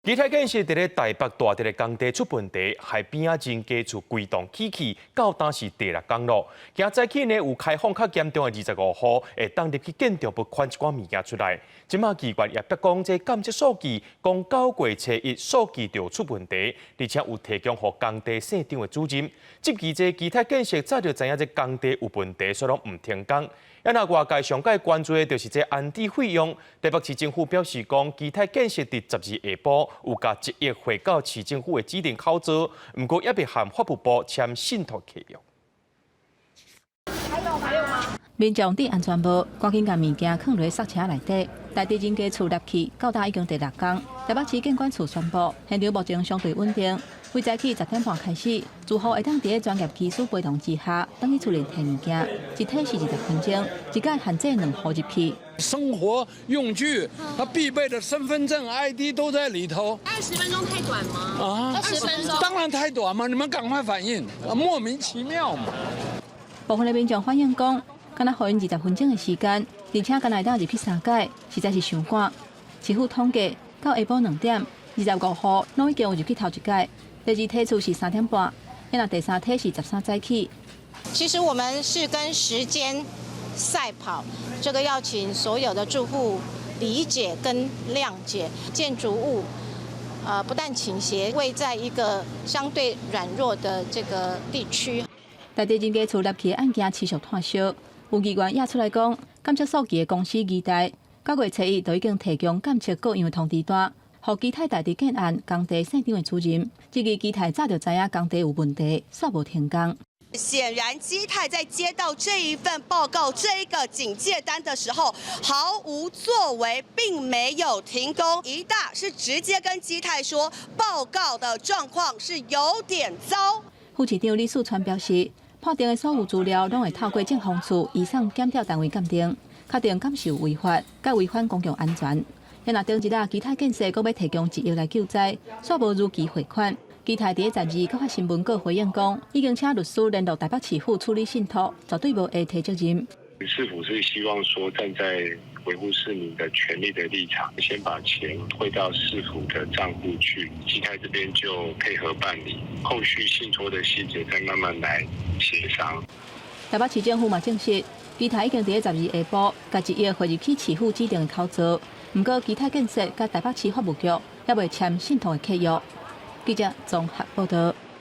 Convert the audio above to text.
基泰建設佇咧台北大直的工地出問題，害邊仔人家厝規棟起去，到今是第六工咯。今早起呢有開放較嚴重的25號，會當入去建築物款一寡物件出來。這馬機關也逼講，這監測數據講9月初一數據就出問題，而且有提供予工地現場的主任。這期這基泰建設早就知影這工地有問題，所以攏毋停工。啊，若外界上蓋關注的就是這安置費用。台北市政府表示講，基泰建設佇12下晡有共一億匯到市政府的指定口座，毋過猶未和法務部簽信託契約。還有還有嗎？民眾戴安全帽，趕緊共物件囥佇捒車內底。大直人家厝立起，到今已經第六工。台北市建管處宣布，現場目前相對穩定。從早起10點半開始，住戶會當佇專業技師陪同之下，轉去厝裡提物件。一提是20分鐘，一改限制兩戶入去。生活用具，他必備的身份證、ID 都在裡頭。 20分鐘太短嗎？啊，20分鐘當然太短嘛！你們趕快反應，莫名其妙嘛。部分的民眾反映講，敢若予𪜶20分鐘的時間，而且敢若會當入去三改，實在是傷趕。市府統計到下晡2點，25戶攏已經有入去頭一改。第二梯次是3點半，若第三梯是13早起。其實我們是跟時間賽跑，這個要請所有的住戶理解跟諒解。建築物，不但傾斜，位在一個相對軟弱的這個地區。大直人家厝立起的案件持續湠燒，有議員也出來講，監測數據的公司期待9月初一就已經提供監測各樣的通知單，予基泰大直建案工地現場的主任，這個基泰早就知影工地有問題，煞無停工。顯然，基泰在接到這一份報告、這一個警戒單的時候，毫無作為，並沒有停工。一大是直接跟基泰說，報告的狀況是有點糟。副市長李四川表示，判定的所有資料攏會透過政風處移送檢調單位鑑定，確定敢是有違法，佮違反公共安全。若頂日啊，基泰建設閣欲提供1億來救災，煞無如期匯款。基泰佇12閣發新聞稿回應講，已經請律師聯絡台北市府處理信託，絕對無會推責任。市府是希望說站在維護市民的權利的立場，先把錢匯到市府的賬戶去，基泰這邊就配合辦理，後續信託的細節再慢慢來協商。台北市政府嘛證實，基泰已經佇12下晡，共1億匯入去市府指定的口座。毋過，基泰建設佮台北市法務局猶未簽信託的契約。記者綜合報道。